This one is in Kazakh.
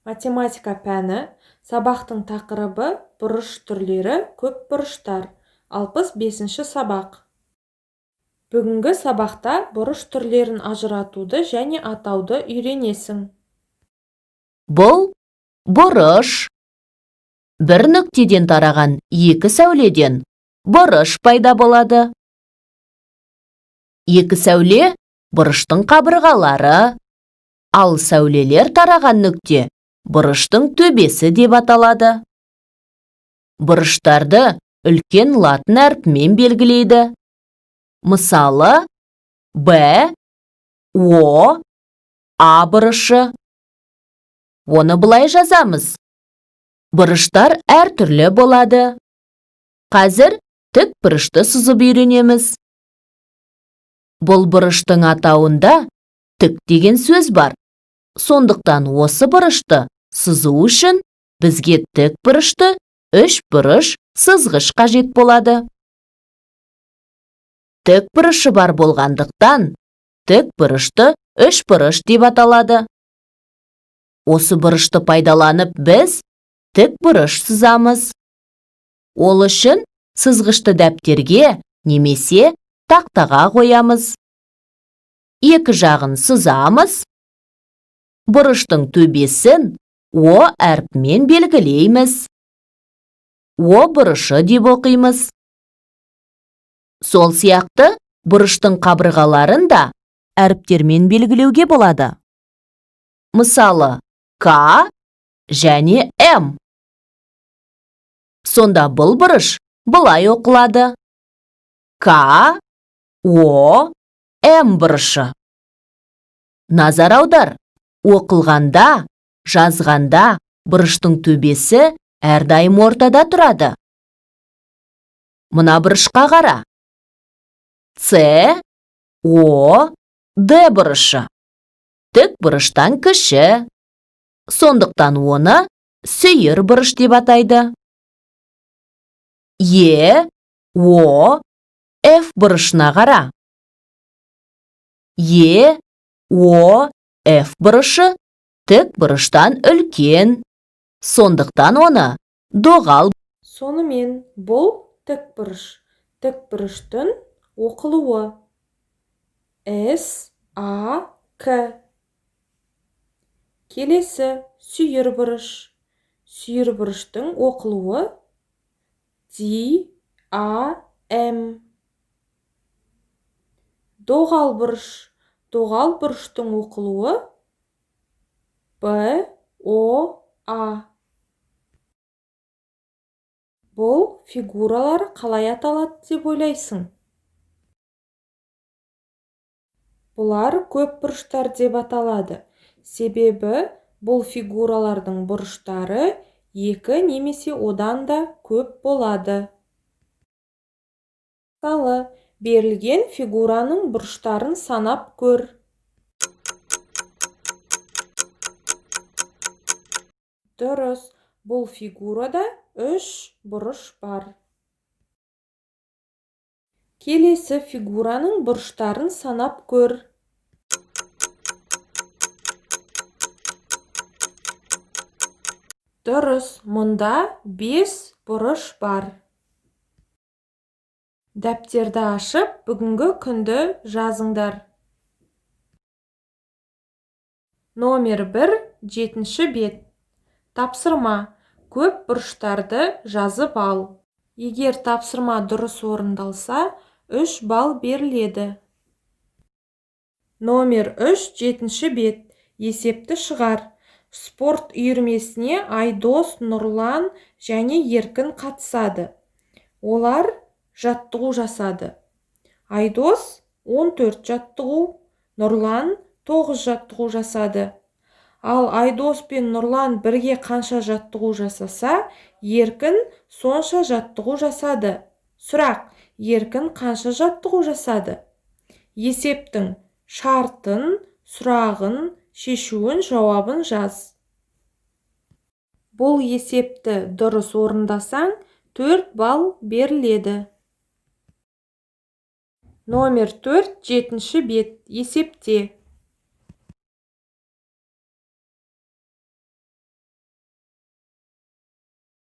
Математика пәні, сабақтың тақырыбы бұрыш түрлері, көп бұрыштар. 65-ші сабақ. Бүгінгі сабақта бұрыш түрлерін ажыратуды және атауды үйренесің. Бұл бұрыш. Бір нүктеден тараған екі сәуледен бұрыш пайда болады. Екі сәуле бұрыштың қабырғалары, ал сәулелер тараған нүкте бұрыштың төбесі деп аталады. Бұрыштарды үлкен латын әрпімен белгілейді. Мысалы, Б, О, А бұрышы. Оны былай жазамыз. Бұрыштар әртүрлі болады. Қазір тік бұрышты сызып үйренеміз. Бұл бұрыштың атауында тік деген сөз бар. Сондықтан осы бұрышты сызу үшін бізге тік бұрышты үш бұрыш сызғыш қажет болады. Тік бұрышы бар болғандықтан, тік бұрышты үш бұрыш деп аталады. Осы бұрышты пайдаланып біз тік бұрыш сызамыз. Ол үшін сызғышты дәптерге немесе тақтаға қоямыз. Екі жағын сызамыз. Бұрыштың төбесін О әрпімен белгілейміз. О бұрышы деп оқимыз. Сол сияқты бұрыштың қабырғаларын да әріптермен белгілеуге болады. Мысалы, К және М. Сонда бұл бұрыш былай оқылады. К, О, М бұрышы. Назар аудар, оқылғанда, жазғанда бұрыштың төбесі әрдайым ортада тұрады. Мына бұрышқа қара. С, О, Д бұрышы. Тік бұрыштан кіші. Сондықтан оны сүйір бұрыш деп атайды. Е, О, Ф бұрышына қара. Е, О, Ф бұрышы тік бұрыштан үлкен. Сондықтан оны доғал. Сонымен, бұл тік бұрыш. Тік бұрыштың оқылуы С, А, К. Келесі сүйір бұрыш. Сүйір бұрыштың оқылуы Д, А, М. Доғал бұрыш. Доғал бұрыштың оқылуы Б, О, А. Бұл фигуралар қалай аталады деп ойлайсың? Бұлар көп бұрыштар деп аталады. Себебі бұл фигуралардың бұрыштары екі немесе одан да көп болады. Мысалы, берілген фигураның бұрыштарын санап көр. Дұрыс, бұл фигурада 3 бұрыш бар. Келесі фигураның бұрыштарын санап көр. Дұрыс, мұнда 5 бұрыш бар. Дәптерді ашып, бүгінгі күнді жазыңдар. Номер 1, 7-ші бет. Тапсырма. Көп бұрыштарды жазып ал. Егер тапсырма дұрыс орындалса, 3 балл беріледі. Номер 3, 7-ші бет. Есепті шығар. Спорт үйірмесіне Айдос, Нұрлан және Еркін қатысады. Олар жаттығу жасады. Айдос 14 жаттығу, Нұрлан 9 жаттығу жасады. Ал Айдос пен Нұрлан бірге қанша жаттығу жасаса, Еркін сонша жаттығу жасады. Сұрақ: Еркін қанша жаттығу жасады? Есептің шартын, сұрағын, шешуін, жауабын жаз. Бұл есепті дұрыс орындасаң, 4 балл беріледі. Номер 4, 7-ші бет. Есепте.